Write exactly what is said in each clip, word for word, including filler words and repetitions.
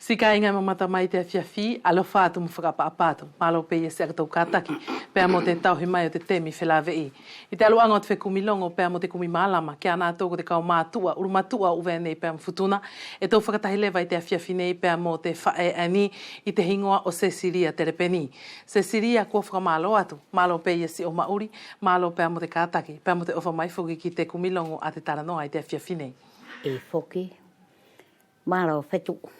Siʻi kāiga ʻe mamata mai ʻi te afiafi, ʻalofa atu mo fakaʻapaʻapa atu. Mālō pē ia siʻakotou kātaki pea mo te tauhi mai ʻo te temi felāveʻi. ʻI te ʻaluʻaga ʻo te fekumi logo pea mo te kumi mālama kia nātou ko te kau mātuʻa, ʻulumātuʻa ʻo ʻUvea nei pea mo Futuna, ʻe tou fakatahi leva ʻi te afiafi nei pea mo te faʻe ʻaeni ʻi te higoa ʻo Sesilia Telepeni. Sesilia, kua fakamālō atu. Mālō pē ia siʻo maʻuli, mālō pea mo te kātaki pea mo te ʻofa mai foki ki te kumi logo ʻa te talanoa ʻi te afiafi nei. ʻEī foki. Mālō Fetuʻu.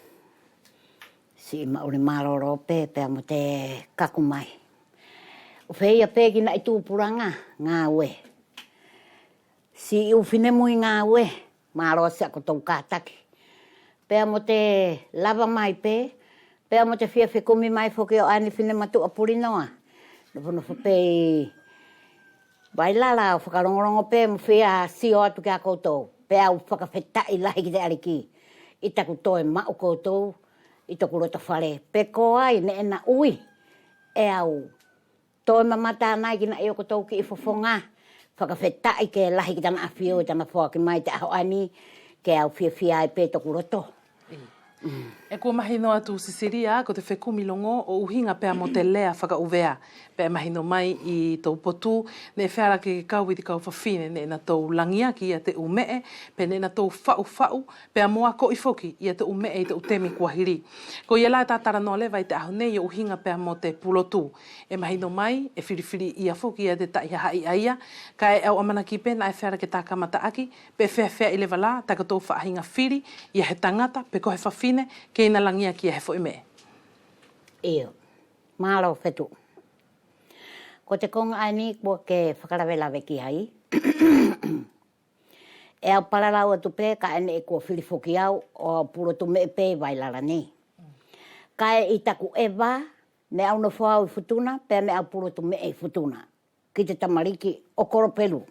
Siʻi maʻuli mālōlō pē pea mo te kaku mai. ʻO feia pē ki naʻi tupulaga gāue. Siʻi ʻu finemui gāue, mālō siʻakotou kātaki. Pea mo te lava mai pē, pea mo te fia fekumi mai foki ʻo ʻaeni finematuʻa puli noa. Nofonofo pē ʻi Vailala ʻo fakalogologo pē mo fia sio atu kia koutou. Pea au fakafetaʻi lahi ki te ʻAliki ʻi taku toe maʻu koutou ʻi toku loto fale. Pe ko ai neʻe na ui, ʻe au toe mamata anai ki naʻi ʻokotou kiʻi fofoga. Fakafetaʻi ke lahi ki tana ʻafio ʻi tana foaki mai te ʻaho ʻaeni, ke au fiafia ai pē toku loto. ʻEī. ʻE kua mahino atu Sesilia, ko te fekumi logo ʻo ʻuhiga pea mo te lea fakaʻuvea. Pea mahino mai ʻi tou potu, neʻe feala ke kau ʻi te kau fafine, neʻe natou lagiaki ia te ʻu meʻe, pe neʻe natou faʻufaʻu, pea mo akoʻi foki ia te ʻu meʻe ʻi te ʻu temi kua hili. Koia lā ʻe ta talanoa leva ʻi te ʻaho nei ʻo ʻuhiga pea mo te pulotu. ʻE mahino mai, ʻe filifili ia foki ia te taʻi hahaʻi ʻaia, kaʻe au ʻamanaki pē neʻe feala ke ta kamata ʻaki, pe feafeaʻi leva lā takotou faʻahiga fili ia he tagata, pe ko he fafine, ke ina lagiaki ia he foʻi meʻe. ʻIo, mālō Fetuʻu. Ko te koga ʻaeni kua ke fakalavelave ki ai. ʻE au palalau atu pē kaʻe neʻe kua fili foki au ʻo au pulotu meʻe pē ʻi Vailala nei. Kaʻe ʻi taku ʻeva, neʻe au nofo au ʻi Futuna, pea neʻe au pulotu meʻe ʻi Futuna ki te tamaliki ʻo Kolopelu.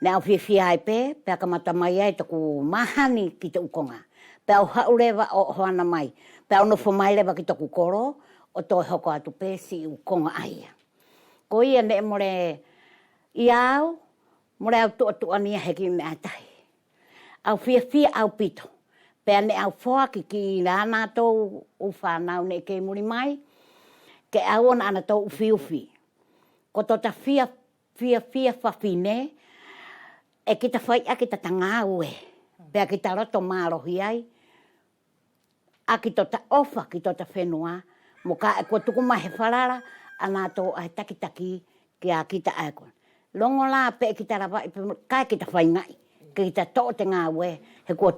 Neʻe au fiafia ai pē, pea kamata mai ai toku mahani ki te ʻu koga. Pea au haʻu leva ʻo ʻohoana mai, pea au nofo mai leva ki toku kolo ʻo toe hoko atu pē siʻi ʻu koga ʻaia. Koia neʻe mole ia au, mole au tuʻatuʻania he kiʻi meʻa ʻe tahi. Au fiafia ʻaupito. Pea neʻe au foaki ki nātou ʻu fānau neʻe kei muli mai, ke ʻaua naʻa natou ufiufi. Ko tota fia, fiafia fafine, ʻe kita fai ʻaki tata gāue, pea kita loto mālohi ai ʻaki tota ʻofa ki tota fenua, mo kaʻe kua tuku mai he falala ʻa nātou ʻae takitaki kia kita ʻae ko. Logo lā pe ʻe kita lavaʻi pe kaʻe kita faigaʻi, ke kita toʻo te gāue, he kua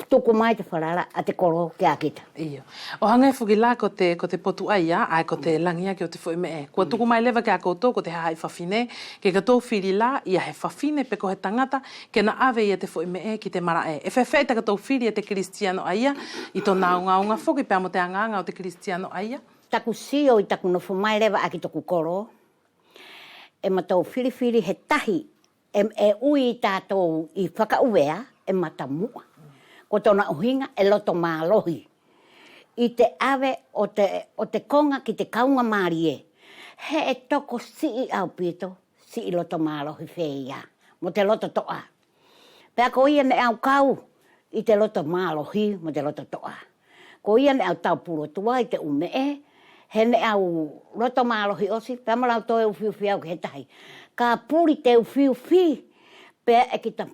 tuku mai te falala ʻa te kolo kia kita. Io. ʻO hage foki lā ko te, ko te potu ʻaia, ʻae ko te lagiaki ʻo te foʻi meʻe. Kua tuku mai leva kia koutou ko te hahaʻi fafine, ke kotou fili lā ia he fafine pe ko he tagata, ke ina ʻave ia te foʻi meʻe ki te malaʻe. ʻE feafeaʻi takotou fili ia te kilisitiano ʻaia, ʻi tona ogaoga foki pea mo te agaaga ʻo te kilisitiano ʻaia? Taku sio ʻi taku nofo mai leva ʻaki toku kolo, ʻe matou filifili he tahi, ʻe, ʻe ui tatou ʻi fakaʻuvea ʻe matamuʻa. Ko tona ʻuhiga ʻe loto mālohi ʻi te ʻave ʻo te, ʻo te koga ki te kauga malie. He ʻe tokosiʻi ʻaupito siʻi loto mālohi feia mo te loto toʻa. Pea koia neʻe au kau ʻi te loto mālohi mo te loto toʻa. Koia neʻe au tau pulotu ai ʻi te ʻu meʻe, he neʻe au loto mālohi ʻosi, pea mole au toe ufiufi au ki he tahi. Ka puli te ufiufi, pea ʻe kita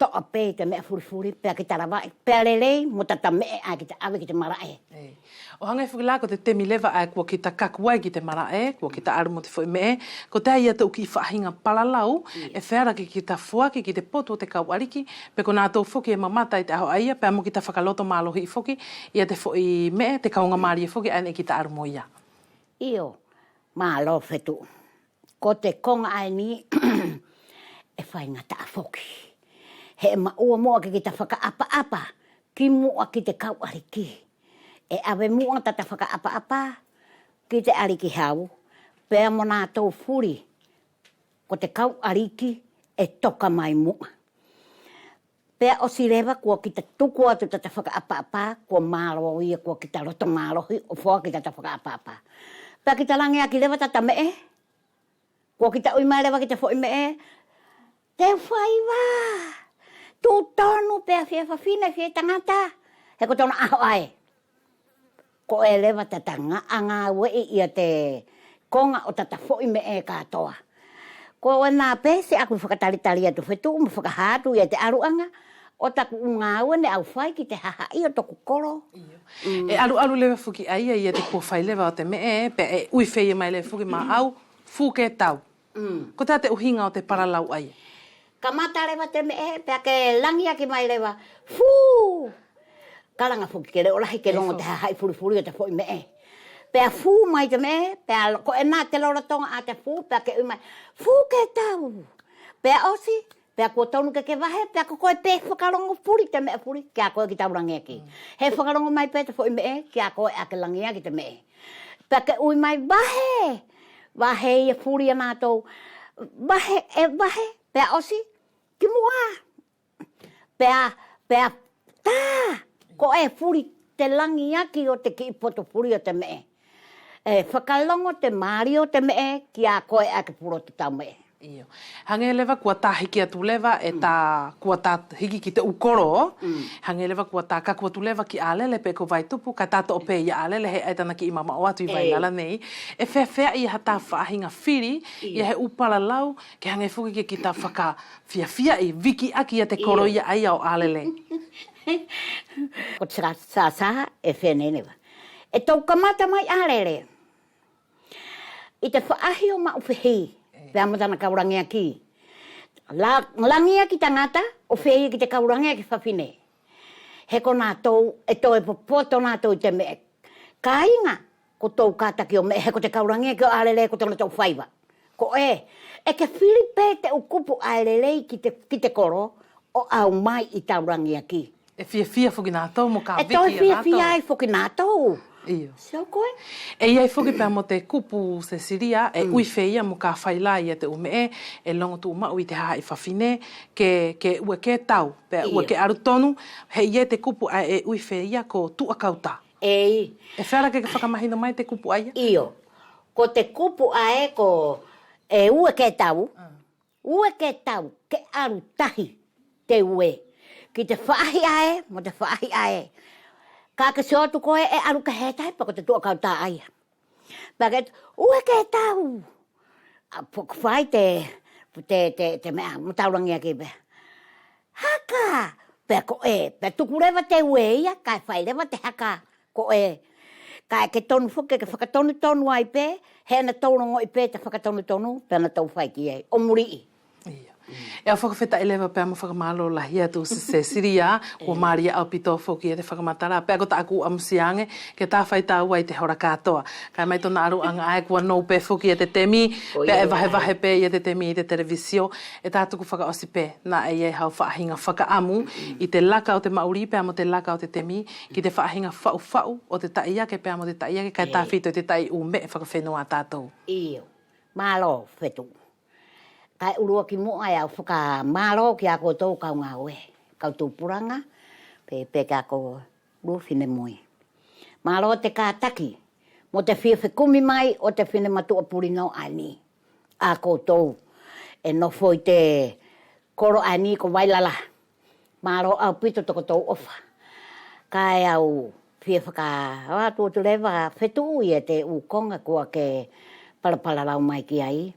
toʻa pe ʻi te meʻa fulifuli, pea kita lavaʻi, pea lelei mo tata meʻe ʻae kita ʻave ki te malaʻe. ʻE. ʻO hage foki lā ko te temi leva ʻae kua kita kaku ai ki te malaʻe, kua kita alu mo te foʻi meʻe, kotea ia te ʻu kiʻi faʻahiga palalau ʻe feala ke kita foaki ki te potu ʻo te kau ʻaliki, pe ko nātou foki ʻe mamata ʻi te ʻaho ʻaia, pea mo kita fakaloto mālohi foki ia te foʻi meʻe, te kauga malie foki ʻae neʻe kita alu mo ia. Io, mālō Fetuʻu. Ko te koga ʻaeni ʻe faigataʻa foki. He ʻe maʻua muʻa ke kita fakaʻapaʻapa ki muʻa ki te kau ʻaliki. ʻE ʻave muʻa tata fakaʻapaʻapa ki te ʻaliki hau, pea mo nātou fuli ko te kau ʻaliki ʻe toka mai muʻa. Pea ʻosi leva kua kita tuku atu tata fakaʻapaʻapa, kua mālō ia kua kita loto mālohi ʻo foaki tata fakaʻapaʻapa. Pea kita lagiaki leva tata meʻe, kua kita ui mai leva ki te foʻi meʻe, te faiva, tutonu pea fia fafine fia tagata, he ko tona ʻaho ʻae. Ko ʻe leva tata gaʻa gaueʻi ia te koga ʻo tata foʻi meʻe katoa. Ko ʻena pe siʻaku fakatalitali atu Fetuʻu mo fakahā atu ia te ʻaluʻaga ʻo taku ʻu gaue neʻe au fai ki te hahaʻi ʻo toku kolo. Io. ʻE ʻaluʻalu leva foki ʻaia ia te kua fai leva ʻo te meʻe, pea ʻe ui feia mai leva foki maʻau, fu ke tau. Kotea te ʻuhiga ʻo te palalau ʻaia? Kamata leva te meʻe, pea ke lagiaki mai leva, fu! Kalaga foki ke leʻo lahi ke logo te hahaʻi fulifuli ʻo te foʻi meʻe. Pea fu mai te meʻe, pea ko ʻena te lolotoga ʻa te fu, pea ke ui mai, fu ke tau! Pea ʻosi, pea kua tonu ke ke vahe, pea ko koe pe fakalogo fuli te meʻa fuli kia koe ki tau lagiaki. He fakalogo mai pe te foʻi meʻe kia koe ʻae ke lagiaki te meʻe. Pea ke ui mai vahe, vahe ia fuli a natou. Vahe, ʻe vahe, pea ʻosi, ki muʻa. Pea, pea ta, ko ʻe fuli te lagiaki ʻo te kiʻi poto fuli ʻo te meʻe. ʻE fakalogo te malio ʻo te meʻe kia koe ʻae ke pulotu tau meʻe. Io. Hage leva kua ta hiki atu leva e ta, kua ta hiki ki te ʻu kolo. Hage leva kua ta kaku atu leva ki Alele pe ko Vaitupu, kaʻe ta toʻo pe ia Alele he ʻae tana kiʻi mamaʻo atu ʻi Vailala nei. ʻE feafeaʻi ia hata faʻahiga fili ia he ʻu palalau ke hage foki ke kita fakafiafiaʻi, vikiʻaki ia te kolo ia ʻaia ʻo Alele. Ko te sa, sa, sa, ʻe feneʻi leva. ʻE tou kamata mai Alele. ʻI te faʻahi ʻo Maʻufehi, pea mo tana kau lagiaki. La, lagiaki tagata, ʻo feia ki te kau lagiaki fafine. He ko natou, ʻe toe popoto natou ʻi te meʻe. Kaiga, ko tou kataki ʻo meʻe, he ko te kau lagiaki ʻo Alele ko tona tou faiva. Ko ʻe, ʻe ke fili pe te ʻu kupu ʻae lelei ki te, ki te kolo, ʻo ʻaumai ʻi tau lagiaki. ʻE fiafia foki natou mo ka viki ia natou. ʻE toe fiafia ai foki natou. Io. Sio koe? ʻE ʻi ai foki pea mo te kupu Sesilia, ʻe ui feia mo ka fai la ia te ʻu meʻe, ʻe logo tuʻumaʻu ʻi te hahaʻi fafine, ke, ke ue ke tau, pea ue ke alu tonu, he ʻi ai te kupu ʻae ʻe ui feia ko tuʻa kauta. ʻEi. ʻE feala ke ke fakamahino mai te kupu ʻaia? Io. Ko te kupu ʻae ko ʻe ue ke tau, ue ke tau, ke alu tahi te ue. Ki te faʻahi ʻae, mo te faʻahi ʻae. Kaʻe ke sio atu koe ʻe alu ke he tahi pea ko te tuʻa kauta ʻaia. Pea ke ue ke tau. ʻA, fai te, te, te, te meʻa, mo tau lagiaki pe. Haka! Pea ko ʻe, pea tuku leva te ue ia, kaʻe fai leva te haka. Ko ʻe, kaʻe ke tonu foki, ke fakatonutonu ai pe, he ʻe natou logoʻi pe te fakatonutonu, pea natou fai ki ai, ʻo muliʻi. Ia. ʻE au fakafetaʻi leva pea mo fakamalo lahi atu Sesilia, kua malia ʻaupito foki ia te fakamatala, pea ko taku ʻamusia age, ke ta fai taua ʻi te hora katoa. Kaʻe mai tona ʻaluʻaga ʻae kua nou pe foki ia te temi, pea ʻe vahevahe pe ia te temi ʻi te televisio, ʻe ta tuku fakaʻosi pe, naʻa ʻe ʻi ai hau faʻahiga fakaʻamu, ʻi te laka ʻo te maʻuli pea mo te laka ʻo te temi, ki te faʻahiga faʻufaʻu ʻo te taʻiake pea mo te taʻiake kaʻe tafito ʻi te taʻi ʻu meʻe fakafenua ʻa tatou. Io, malo Fetuʻu. Kaʻe ʻuluaki muʻa ʻe au fakamalo kia koutou kau gaue, kau tupulaga, pe, pe kia kou finemui. Malo te kataki, mo te fia fekumi mai ʻo te finematuʻa pulino ʻaeni. ʻA koutou ʻe nofo ʻi te kolo ʻaeni ko Vailala. Malo ʻaupito tokotou ʻofa. Kaʻe au fia fakaʻoatu atu leva Fetuʻu ia te ʻu koga kua ke palapalalau mai ki ai.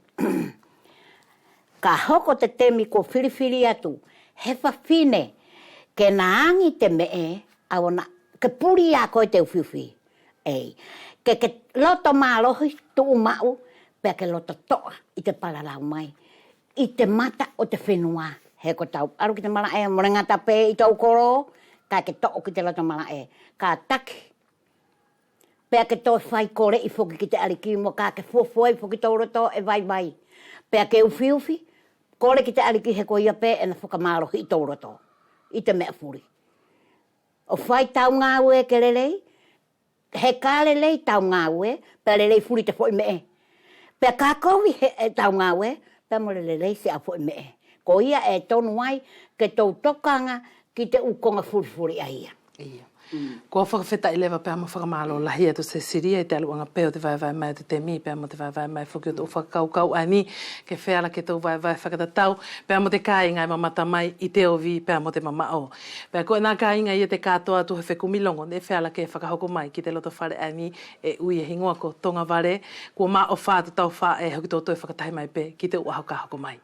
Ka hoko te temi kua filifili atu he fafine ke na agi te meʻe ʻaua na ke puli ia koe te ufiufi. ʻEi, ke, ke loto malohi tuʻumaʻu, pea ke loto toʻa ʻi te palalau mai ʻi te mata ʻo te fenua. He ko tau alu ki te malaʻe, mole gata pe ʻi tou kolo, kaʻe ke toʻo ki te loto malaʻe, kataki. Pea ke toe faikoleʻi foki ki te ʻAliki, mo ka ke fuafua foki tou loto ʻe vaivai. Pea ke ufiufi, kole ki te ʻAliki he ko ia pe ʻe na fakamalohiʻi tou loto ʻi te meʻa fuli. ʻO fai tau gaue ke lelei, he ka lelei tau gaue, pea lelei fuli te foʻi meʻe. Pea ka kovi he, he tau gaue, pea mole lelei siʻau foʻi meʻe. Ko ia ʻe tonu ai ke tou tokaga ki te ʻu koga fulifuli ʻaia. Ia. Kua fakafetaʻi leva pea mo fakamalo lahi atu Sesilia ʻi te ʻaluʻaga pea ʻo te vaevae mai ʻo te temi pea mo te vaevae mai foki ʻo tou fakakaukau ʻaeni ke feala ke tou vaevae fakatatau pea mo te kaiga ʻe mamata mai ʻi te ovi pea mo te mamaʻo. Pea ko ʻena kaiga ia te katoa atu he fekumi logo neʻe feala ke fakahoko mai ki te loto fale ʻaeni ʻe ui e higoa ko Toga Vale. Kua maʻofa atu tau faʻe hoki tou toe fakatahi mai pe ki te ʻu ʻaho ka hoko mai.